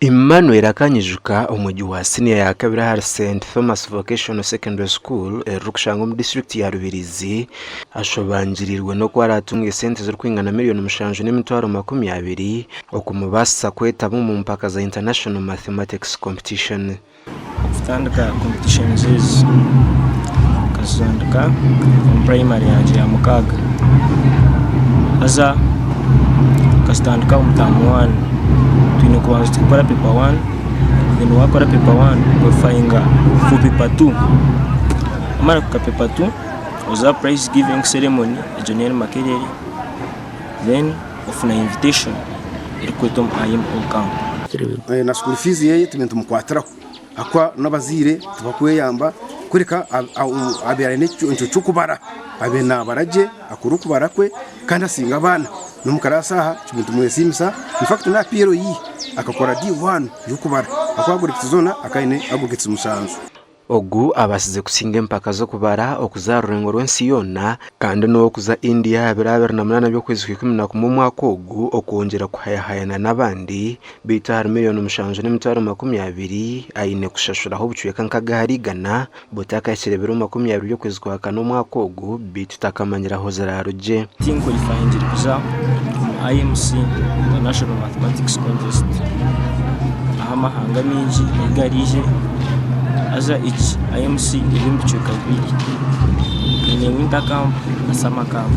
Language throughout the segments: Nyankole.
Emmanuel Akanyijuka omwegi wa siniya ya kabiri ahari St Thomas Vocational Secondary School erikushangwa omu disiturikiti ya Rubirizi ashobangiriirwe n'oku araatunge esente zirikwingana miriyoni 7,200,000 okumubaasisa kwetaba omu mpaka za International Mathematics Competition. Okutandika competitions ezi nkazitandika omu primary yangye ya mukaaga haza nkazitandika omu term one twine kubanza tukakora paper one then wakora paper one oqualifyinga for paper two wamara kuhika paper two oza prize giving ceremony egyo neeri Makerere then ofuna invitation erikwetwa omu IMO camp. Na school fees yeye tube nitumukwatiraho ahakuba n'abazaire tibakweyamba kureka abe aine ekyo ky'okubara abe nabara gye akore okubara kwe kandi asinge abaana n'omu karaasi aha tube nitumwesiimisa in fact n'aha PLE akakora D1 y'okubara ahakuba aggregates zoona akaba aine aggregates mushanju. Ogu abaasize kusinga empaka z'okubara okuza aha rurengo rw'ensi yoona kandi n'ow'okuza India aha biro 28 by'okwezi kwa 11 omwaka ogu okwongyera kuhayahayana n'abandi beitu ahari miriyoni 7,200 aine kushashuraho obucweka nk'ag'ahari igana butakahikire biro 20 by'okwezi kwa kana omwaka ogu beitu takamanyire ahu ziraarugye. Tinkwalifayingire kuza omu IMC, International Mathematics Contest, ahu amahanga maingi ahu garaije. Haza egi IMC eri omu bicweka bibiri, eine winter camp na summer camp.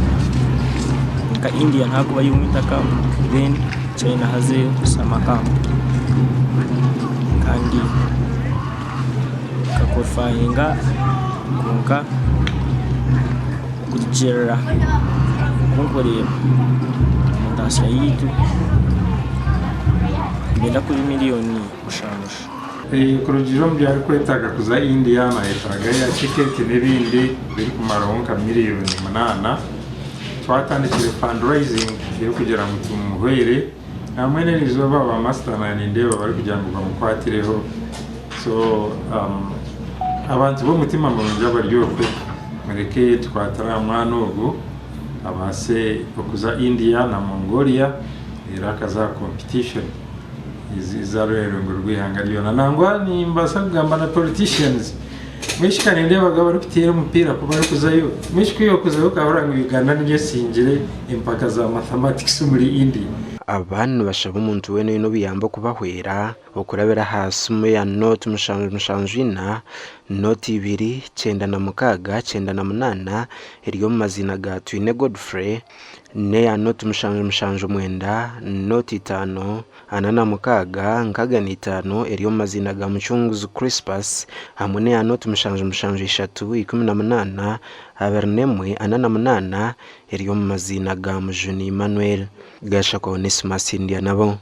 Nka India niho harikubayo winter camp then China hazeyo summer camp. Kandi nkakwalifayinga kwonka. Kurugiirira oku nkureeba entaasya yaitu neenda kuba miriyoni mushanju. Kurugiirira omu bi arikwetaaga kuza India nayetaaga air ticket n'ebindi birikumaraho nka miriyoni munaana. Twatandikire fundraising y'okugira ngu tumuhwere hamwe n'erizooba ba master nanindeeba barikugira ngu bamukwatireho so abantu b'omutima murungi abari okwe mureke tukwatire aha mwana ogu abaase okuza India na Mongolia reero akaza aha competition ez'arurengo rw'eihanga ryona. Nangwa nimbaasa kugamba na politicians mwishiki nindeebaga abarikuteera omupiira ku barikuzayo mwishiki oyo okuzayo okahurira ngu Uganda niyo esingire empaka za mathematics omuri India. Aba nibashaba omuntu weena oine obuyambi okubahwera okurabira aha simu ya nooti mushanju mushanju ina, nooti ibiri, 96, 98 eri omu maziina ga Twine Godfrey n'eya nooti mushanju mushanju mwenda, nooti itaano, ana na mukaaga, nkaaga na itaano eri omu maziina ga Mucunguzi Crispus hamwe n'eya nooti mushanju mushanju ishatu, ikumi na munaana, abiri n'emwe, ana na munaana eri omu maziina ga Mujuni Emmanuel. Gashakwa Onesmus Ndyanabo.